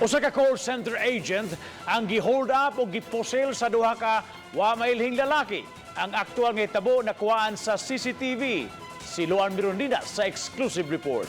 Usa ka call center agent ang gi-hold up o gipusil sa duha ka wa mailhing lalaki. Ang aktual nga hitabo nakuhaan sa CCTV. Si Luan Mirondina sa exclusive report.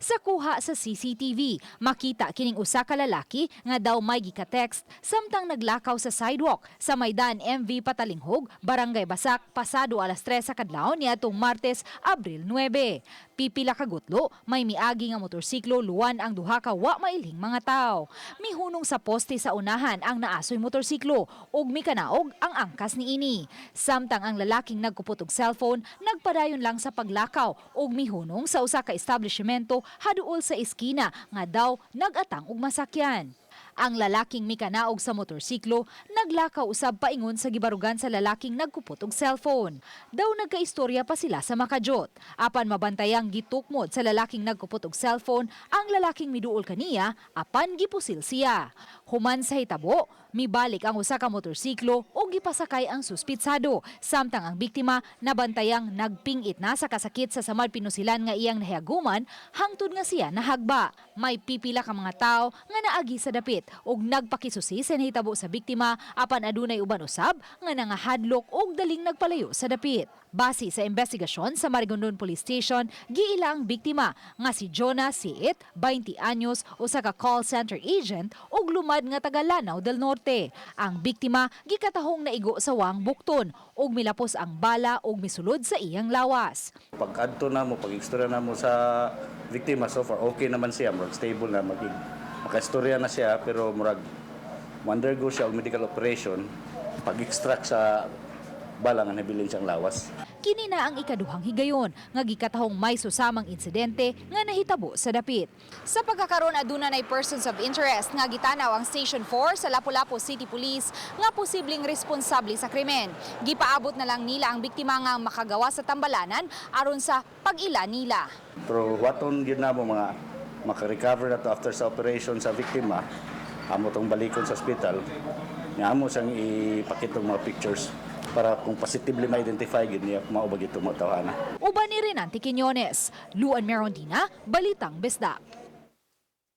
Sa kuha sa CCTV, makita kining usa ka lalaki nga daw may gika-text samtang naglakaw sa sidewalk sa Maidan MV Patalinghog, Barangay Basak, pasado alas 3 sa kadlawon niadtong Martes, Abril 9. Pipila ka gutlo, may miagi nga motorsiklo luwan ang duha ka wa mailhing mga tawo. Mihunong sa poste sa unahan ang naasoy motorsiklo ug mikanaog ang angkas niini. Samtang ang lalaking nagkupot og cellphone, nagpadayon lang sa paglakaw ug mihunong sa usa ka establishmento haduol sa eskina nga daw nagatang og masakyan. Ang lalaking mikanaog sa motorsiklo naglakaw usab paingon sa gibarugan sa lalaking nagkupot og cellphone. Daw nagkaistorya pa sila sa makajot. Apan mabantayang gitukmod sa lalaking nagkupot og cellphone ang lalaking miduol kaniya apan gipusil siya. Human sa hitabo, mibalik ang usa ka motorsiklo ug gipasakay ang suspitsado. Samtang ang biktima nabantayang nagpingit na sa kasakit sa samad pinusilan nga iyang nahiaguman hangtod nga siya nahagba. May pipila ka mga tawo nga naagi sa dapit ug nagpakisusi sa nahitabo sa biktima apan adunay uban usab nga nangahadlok ug daling nagpalayo sa dapit. Base sa investigasyon sa Marigondon Police Station, giila ang biktima nga si Jonah Siit, 20 anyos, usa ka call center agent ug lumad nga taga Lanao del Norte. Ang biktima gikatahong naigo sa Wang Bukton ug milapos ang bala ug misulod sa iyang lawas. Pag adto na mo, pag istorya na mo sa biktima, so far okay naman siya, murag stable na, magig makaistorya na siya, pero murag undergo siya og medical operation pag-extract sa bala nga nabilin siyang lawas. Kini na ang ikaduhang higayon nga gikatahong may susamang insidente nga nahitabo sa dapit. Sa pagkakaroon, aduna nay persons of interest nga gitanaw ang Station 4 sa Lapu-Lapu City Police nga posibleng responsable sa krimen. Gipaabot na lang nila ang biktima nga makagawa sa tambalanan aron sa pag-ila nila. Pero waton gyud na mo mga maka-recover na to after sa operation sa biktima, amo tong balikon sa ospital, nga amo siyang ipakitong mga pictures para kung positively ma-identify gyud niya mao ba gyud mga tawhana. Uban ni Renante Quiñones, Luan Merondina, Balitang Bisdak.